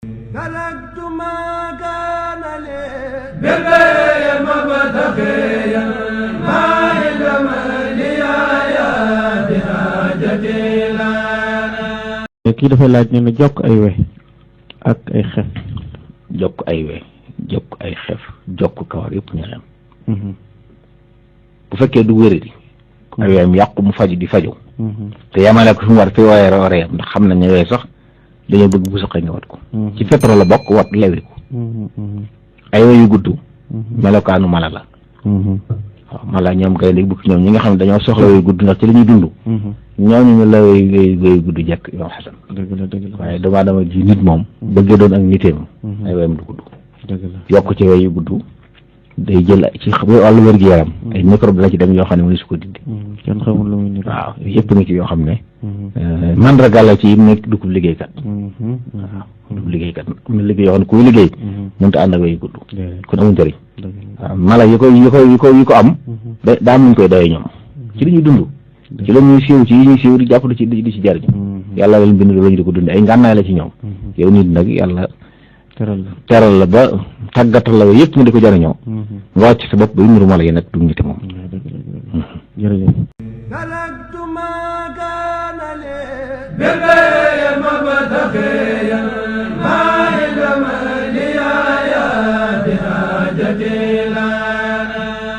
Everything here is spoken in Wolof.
تركت ما كان لي بغير مبتغيا ما علم لي يا بحاجتي لنا. kii dafay laaj ñu ne jokk ay we ak ay xef. jokk ay we jokk ay xef jokk kawar yëpp ñu xem. bu fekkee du wéradi ay weem yàqu mu faju di faju te yamale ko fi mu war fi waree yam ndax xam nañ ne yooyu sax dañoo bëgg bu saqee nga wat ko ci fetro la bokk wat lewi ko ay we yu gudd melokaanu mala la waaw mala ñoom kay léegi bukki ñoom ñi nga xam ne dañoo soxla yu gudd ndax ci la ñuy dund ñooñu ñu la wéy gudd jekk yow xasan waaye dama dama ji nit moom bëggee doon ak niteem ay weyam du gudd yokk ci wey yu gudd day jël ci wàllu wér-gu-yaram ay microbe la ci dem yoo xam ne mënu su ko dindi kenn xamul lu muy nit waaw yëpp nga ci yoo xam ne mandarga la ci nekk dugub liggéeykat waaw dugub liggéeykat am na liggéey yoo xam ne kuy liggéey mënut a ànd ak wey yu gudd kon amul njëriñ waaw mala yi ko am daa am nuñ koy doyee ñoom ci li ñuy dund ci la ñuy siiw ci yi ñuy siiw di jàpp di ci jariñu yàlla leen bind la ñu di ko dund ay ngànnaay la ci ñoom yow nit nag yàlla teral la ba tàggatal la ba yëpp nga di ko jariñoo nga wàcc sa bopp ba yu nuru mala yi nag du nite moom jërëjëf. تركت ما كان لي